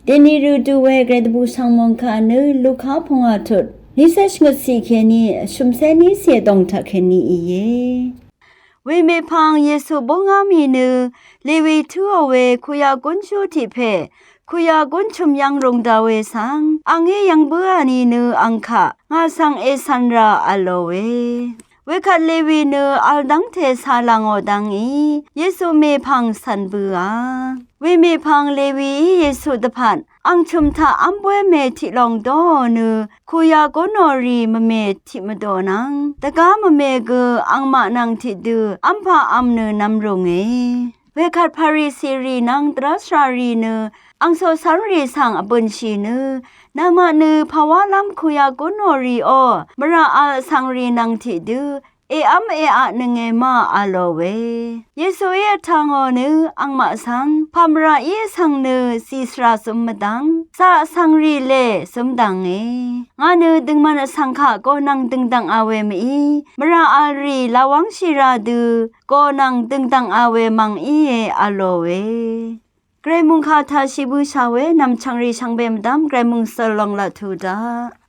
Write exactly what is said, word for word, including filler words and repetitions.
Dèni rø du we gvray dvbù shv̀ng mòngkà nø Luka pvngwà tut, nícé shvngøt sì kèní shø̀mcé nícé dòng taq kèní íe. Wemè pv̀ng Yesu bóngá mì nø Lewi tǿò we kuyagún shú tiq pè kuyagún chø̀m yv́ng rūng da we svng, angí yv́ng bǿà ni nø ang kaq ngà svng ècv̀n rà v̄l lò we. Wekvt Lewi nø v̄l dv́ngte cā lv̀ngò dv́ngí Yesu mèpv̀ng cv̀n bø̄à. Wemèpv̀ng Lewií Yesu dvpvt ang chø̀m taq v́m bóy mè tiq long dóò nø kuyagúnò rì mvmè tiq mvdò nvng dvgá mvmè gø angmaq nvng tiqdø v́mpà v́m nø nv̄m rùnge. Wekvt Parisirì nvng dvrá svràrì nø angcò cv́nrì svng vbø̀nshì nø, namaq nø pàwálv́m kuyagúnò rìò mvrà v̄l vsvngrì nvng tiqdø èv́m èatnønge ma v̄l lò we. Yesuí vtv̄ngò nø angmaq svng pàmvrà í vsvng nø zì svrà zøm mvdv̀ng zà vsvngrì lè zøm dv̀nge. Ngà nø døngman vsvng kaq go nvng døngdv̀ngā we mví mvrà v̄l rì lawv́ngshì rā dø go nvng døngdv̀ngā we mv̀ng íe v̄l lò we. Gvray mòngkà taq shì bǿshà we nv̀mchv̀ngrì shvngbe mvdv́m gvray mòngsøl long laq tù daq.